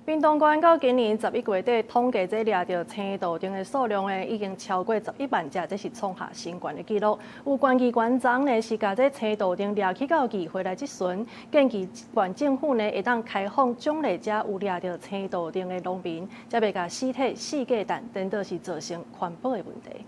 屏東縣到今年11月底統計，這掠著青杜鵑的數量呢，已經超過十一萬隻，這是創下新懸的紀錄。有縣議員昨呢是共這青杜鵑掠去到議會來質詢，建議縣政府呢會當開放獎勵遮有掠著青杜鵑的農民，才袂共死體四界蛋，顛倒是造成環保的問題。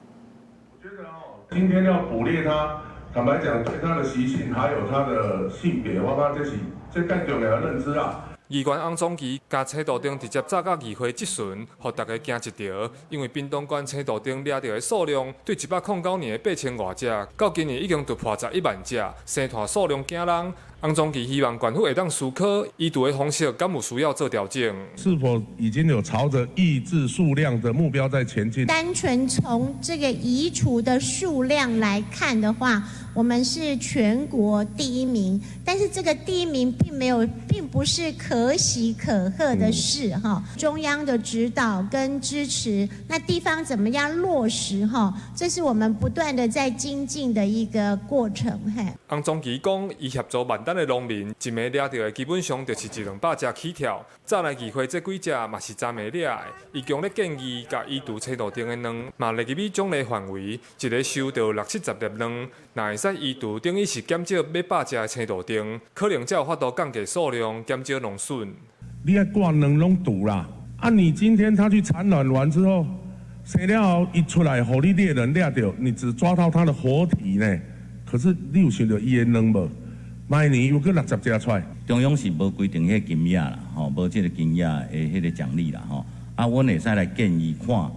我覺得哦，今天要捕獵它，坦白講，對它的習性還有它的性別，我感覺這是這更重要的認知啊。議員翁總其共青杜鵑直接走到議會質詢，予大家驚一趒。因為屏東縣青杜鵑掠著的數量，對109年的8000外隻，到今年已經突破十一萬隻，生湠數量驚人。翁總其希望縣府會當思考移除的方式，敢有需要做調整？是否已經有朝着抑制數量的目標在前進？單純從這個移除的數量來看的話，我們是全國第一名，但是這個第一名並沒有，並不是可喜可賀的事哈。中央的指導跟支持，那地方怎麼樣落實哈？這是我們不斷的在精進的一個過程。嘿，翁總其講，伊協助萬丹的農民，一暝掠著的基本上就是一兩百隻起跳。早來議會這幾隻嘛是昨暝掠的。伊強烈建議，共移除青杜鵑的卵，嘛列入去獎勵範圍，一个收著六七十粒卵，若會使移除，等於是減少欲百隻的青杜鵑，可能才有法度降低數量，減少農損。你愛掛卵攏除啦，啊！你今天他去產卵完之後，生了後伊出來，予你獵人掠著，你只抓到它的活體呢？可是你有想著伊的卵無？每年又閣60隻出來。中央是無規定彼個金額啦，吼，無這個金額的彼個獎勵啦，吼。啊，阮會使來建議看，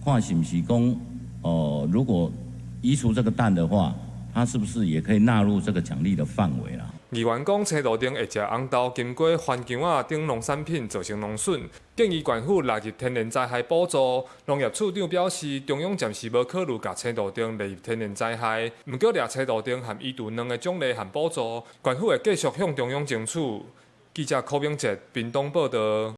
看是毋是講，哦，如果移除這個蛋的話，它是不是也可以納入這個獎勵的範圍啦？議員講，青杜鵑會食紅豆、金瓜、番薑仔等農產品，造成農損，建議縣府納入天然災害補助。農業處長表示，中央暫時無考慮共青杜鵑列入天然災害，毋過掠青杜鵑和移除卵的獎勵和補助，縣府會繼續向中央爭取。記者柯明哲屏東報導。